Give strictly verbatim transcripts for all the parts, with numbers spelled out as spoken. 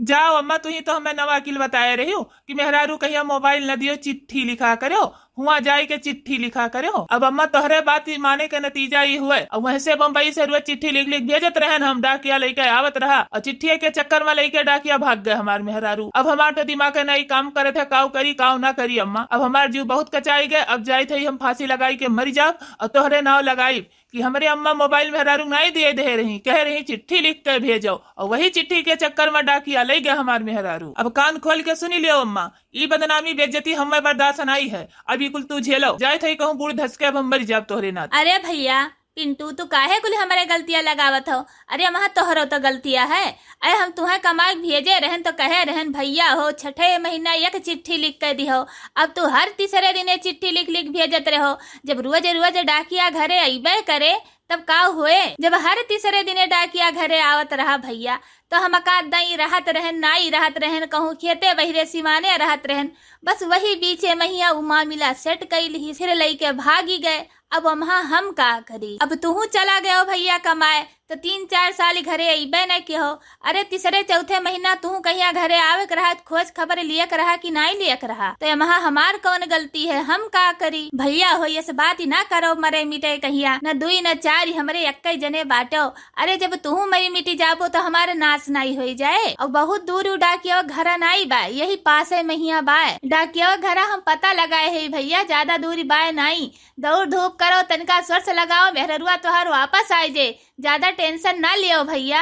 जाओ अम्मा, तुहीं तो हमें नवा अकिल बताए रहियो कि मेहरारू कहिया मोबाइल न दियो, चिट्ठी लिखा करो, हुआ जाई के चिट्ठी लिखा करो। अब अम्मा तोहरे बात ही माने के नतीजा ई हुए। अब वैसे बम्बई से रोज चिट्ठी लिख लिख भेजत रहन हम, डाकिया लइके आवत रहा और चिट्ठिया के चक्कर में लइके डाकिया भाग गए हमार मेहरारू। अब हमार तो दिमाग के नाई काम करत है, काऊ करी काऊ ना करी अम्मा। अब हमार जीव बहुत कचाई गए, अब जाइत है हम फांसी लगाई के मरी जाब और तोहरे नाव लगाई कि हमरे अम्मा मोबाइल मेहरारू नाई दिए दे रही, कहे रही चिट्ठी लिख के भेजो, और वही चिट्ठी के चक्कर में डाकिया ले गया हमार मेहरारू। अब कान खोल के सुनी लियो अम्मा, ई बदनामी बेइज्जती हमें बर्दाश्त नाई है, अब ई कुल तू झेलो। जाए थे कहूँ बूढ़ धस के अब हम मर जाब तोहरे नाथ। अरे भैया पिंटू, तू काहे कुल हमरे गलतिया लगावत हो? अरे अम्मा तोहरो तो गलतिया है। अरे हम तुहें कमाए भेजे रहन तो कहे रहन भैया हो छठे महीना एक चिट्ठी लिख के दिहो, अब तू हर तीसरे दिने चिट्ठी लिख लिख भेजत रहो। जब रोज रोज डाकिया घरे अइबे करे तब का हुए? जब हर तीसरे दिने डाकिया घरे आवत रहा भैया, तो हम का दई रहत रहन, नाई रहत रहन, कहूँ खेते बहिरे सिमाने रहत रहन। बस वही बीचे महिया उ मामिला सेट कई लिही, फिर लइके भागी गए। अब अम्मा हम का करी? अब तुहू चला गयो भैया कमाए, तो तीन चार साल घरे अइबे न किहो। अरे तीसरे चौथे महीना तुहू कहिया घरे आवे के रहा, खोज खबर लिए के रहा कि नाई लिए के रहा? तो अम्मा हमार कौन गलती है, हम का करी? भैया हो यस बात ही ना करो, मरे मिटे कहिया, न दुई न चार, हमरे एक्के जने बाटो। अरे जब तुहू मरी मिटी जाबो तो हमार नाश नाई होई जाए। और बहुत दूर उ डाकिया घरा नाई बा, यही पासे महिया बा। डाकिया घरा हम पता लगाए है भैया, ज्यादा दूरी बाय नाई। दौड़ धूप करो, तनिका स्वर से लगाओ, मेहररुआ तोहार वापस आए जे। ज्यादा टेंशन ना लियो भैया।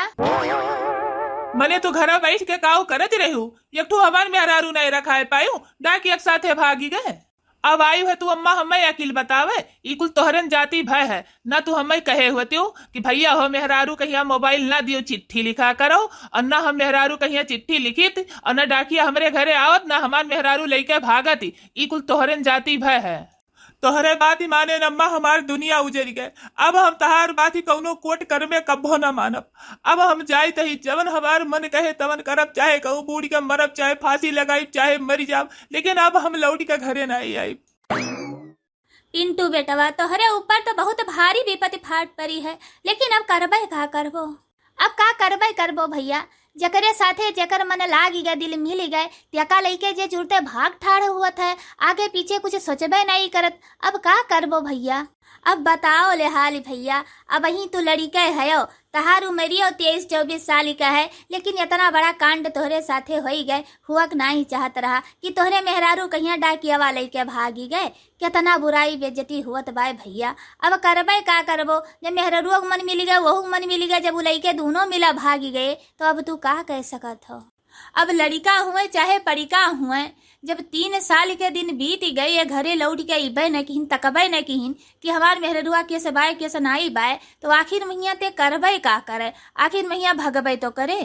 मने तू घरा बैठ के काऊ करत रहू, एक ठो हमार मेहरारू नहीं रखाए पायू, डाकिया के साथे भागी गए। अब आई है तू अम्मा हमें अकिल बतावे, ई कुल तोहरन जाति भय है। ना तू हमें कहे होतियो कि भैया हो मेहरारू कहिया मोबाइल ना दियो चिट्ठी लिखा करो, और ना हम मेहरारू कहिया चिट्ठी लिखित, और ना डाकिया हमरे घरे आवत, ना हमार मेहरारू लइके भागत। ई कुल तोहरन जाति भय है। तोहरे बात ही माने न अम्मा, हमार दुनिया उजर गए। अब हम तहार बात ही कौनो कोर्ट कर में कब्बो न मानब। अब हम जाइत ही, जवन हमार मन कहे तवन करब, चाहे कहूँ बूड़ के मरब, चाहे फांसी लगाइब, चाहे मरी जाब, लेकिन अब हम लौट के घरे नाई आइब। पिंटू बेटवा, तोहरे ऊपर तो बहुत भारी विपत्ति फाट पड़ी है, लेकिन अब करबे का करबो? अब का करबे करबो भैया, जेकरे साथे जेकर मन लागी गए, दिल मिली गए, तेका लइके जे जुरते भाग ठाड़ हुवत है, आगे पीछे कुछ सोचबे नहीं करत। अब का करबो भैया? अब बताओ ले हाल भैया, अबहीं तू लड़िके हयो, तहार उमरियो तेईस चउबीस साल का है, लेकिन इतना बड़ा कांड तोहरे साथे होई गए, हुआ के नाही चाहत रहा कि तोहरे मेहरारू कहिया डाकियावा लइके भागी गए। केतना बुराई बेइज्जती हुवत बाय भैया। अब करबे का करबो, जब मेहररुओ के मन मिली गए, वहू के मन मिली गए, जब उ लइके दूनो मिला भागी गए, तो अब तू का कह सकत हो? अब लड़िका हुए चाहे पड़िका हुए, जब तीन साल के दिन बीत गए, ये घरे लौट के अइबे न किहिन, तकबे न किहिन कि हमार मेहररुआ केस बाय, केस नाई बाय, तो आखिर महिया ते करबे का करे? आखिर महिया भगबे तो करे।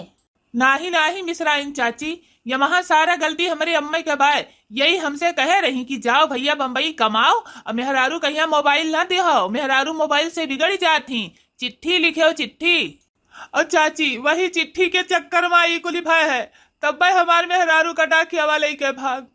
नाही, नाही मिश्राइन चाची, यमहा सारा गलती हमरे अम्मई के बाय। यही हमसे कहे रही कि जाओ भैया बम्बई कमाओ, और मेहरारू कहिया मोबाइल ना दिहो, मेहरारू मोबाइल से बिगड़ जात ही। चिट्ठी लिखेओ, चिट्ठी। और चाची, वही चिट्ठी के चक्कर मा ई कुली भय है, तब्बे हमार मेहरारू का डाकियावा लइके भाग।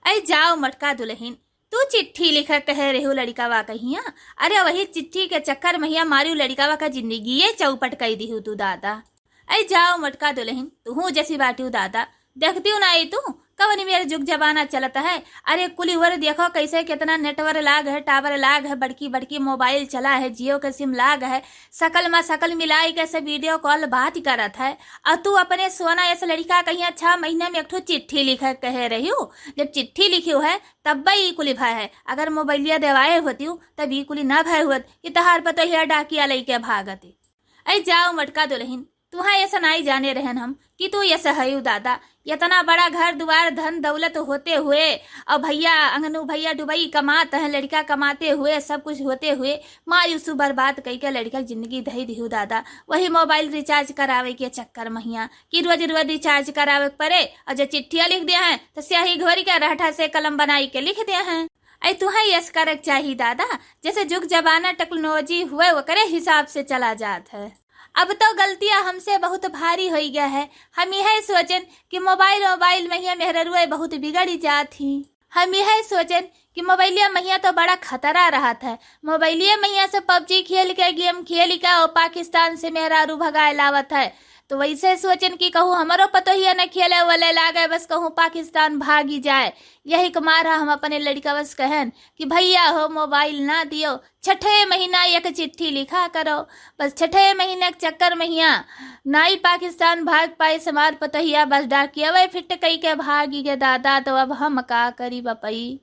ऐ जाओ मटका दुलहिन, तू चिट्ठी लिखा कहे रहू लड़िकावा कहिया। अरे वही चिट्ठी के चक्कर महिया मारियो लड़िकावा का जिंदगी ये चौपट कई दिहू तू दादा। ऐ जाओ मटका दुलहिन, तुहू जैसी बाटियो दादा, देखतियो ना आई तू कवनी मेरे जुग जमाना चलत है। अरे कुली वर देखो कैसे कितना नेटवर लाग है, टावर लाग है, बड़की बड़की मोबाइल चला है, जियो के सिम लाग है, सकल मा सकल मिलाई के से वीडियो कॉल बात करत है। और तू अपने सोना ऐसे लड़िका कहिया छह महीना में एक ठो चिट्ठी लिखे कहे रहियो। जब चिट्ठी लिखियो है तब्बे ई कुली भय है। अगर मोबाइलिया देवाए होतियो तब ई कुली ना भय हुअत कि तहार पतोहिया डाकिया लइके भागती। ऐ जाओ मटका दुलहिन, तुहा ऐसा नाई जाने रहन हम कि तू ऐसा हयू दादा। इतना बड़ा घर दुआर धन दौलत होते हुए और भैया अंगनू भैया दुबई कमात हैं, लड़िका कमाते हुए, सब कुछ होते हुए मायूसू बर्बाद कई के लड़िका के जिंदगी धई दिहू दादा। वही मोबाइल रिचार्ज करावे के चक्कर महिया कि रोज रोज रिचार्ज करावे के पड़े, और जब चिट्ठिया लिख दे हैं तो स्याही घोरी के रहठा से कलम बनाई के लिख दे हैं। ऐ तुहा यस करे के चाही दादा, जैसे जुग जमाना टेक्नोलॉजी हुए ओकरे हिसाब से चला जात है। अब तो गलतियां हमसे बहुत भारी होई गया है। हम यह सोचन कि मोबाइल मोबाइल महिया मेहररुआ बहुत बिगड़ी जात ही। हम यह सोचन कि मोबाइलिया महिया तो बड़ा खतरा रहत है। मोबाइलिया महिया से पबजी खेल के, गेम खेल के और पाकिस्तान से मेहरारू भगाए लावत है। तो वैसे सोचेन कि कहूँ हमरो पतोहिया न खेले वले लागे, बस कहूँ पाकिस्तान भागी जाए। यही के मारा हम अपने लड़िकवा से कहेन कि भैया हो, मोबाइल ना दियो, छठे महीना एक चिट्ठी लिखा करो। बस छठे महीने के चक्कर में हिया नाई पाकिस्तान भाग पाइस हमार पतोहिया, बस डाकियवे फिट कई के भागी गे दादा, तो अब हम का करी बपई।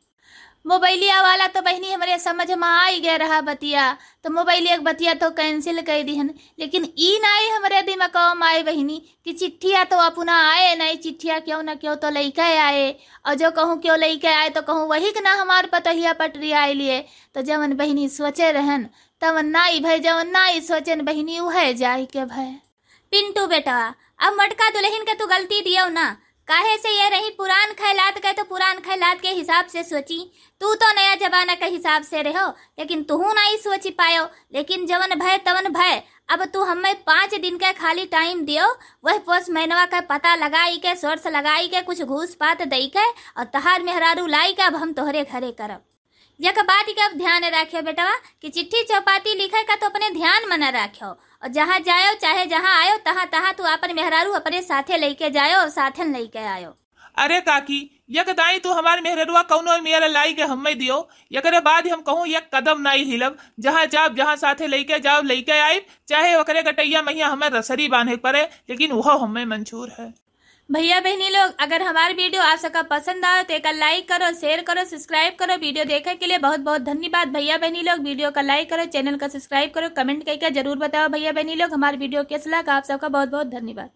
मोबाइलिया वाला तो बहिनी हमरे समझ में आई गए रहा बतिया, तो मोबाइलिया के बतिया तो cancel कर दिहन, लेकिन ई नाई हमरे दिमाग में आए बहिनी कि चिट्ठिया तो अपना आए नाई, चिट्ठिया क्यों न क्यों तो लइके आए, और जो कहूँ क्यों लइके आए तो कहूँ वही के ना हमार पतोहिया पटरी आए लिए। तो जवन बहिनी सोचे रहन तवन नाई भय, जवन नाई सोचेन बहिनी उहे जाए के भय। पिंटू बेटवा, अब मोटका दुलहिन के तू गलती दियो ना, काहे से ये रही पुरान खैलात के तो पुरान खैलात के हिसाब से सोची, तू तो नया जमाना के हिसाब से रहो, लेकिन तुहू नाई सोची पायो, लेकिन जवन भय तवन भय। अब तू हमें पाँच दिन के खाली time दियो, वह पोस मैनवा के पता लगाई के, source लगाई के, कुछ घूस पात दई के और तहार मेहरारू लाई के अब हम तोहरे घरे करब। यक बात के अब ध्यान राख्यो बेटवा कि चिट्ठी चौपाती लिखे का तो अपने ध्यान में न राख्यो, और जहाँ जायो चाहे जहाँ आयो, तहाँ तहाँ तू अपन मेहरारू अपने साथे लइके जायो और साथन लइके आयो। अरे काकी, यक दाई तू हमार मेहररुआ कौनो मेरा लाई के हमें दियो, यकरे बाद हम कहूँ एक कदम नाई हिलब। जहाँ जाब, जहाँ साथे लइके जाब, लइके आइब, चाहे ओकरे गटैया महिया हमें रसरी बांधे के पड़े, लेकिन वह हमें मंजूर है। भैया बहनी लोग, अगर हमार video आप सबका पसंद आवे तो एका like करो, share करो, subscribe करो। Video देखे के लिए बहुत बहुत धन्यवाद। भैया बहनी लोग, video का like करो, channel का subscribe करो, comment करके जरूर बताओ। भैया बहनी लोग, हमार video कैसा लगा, आप सबका बहुत बहुत धन्यवाद।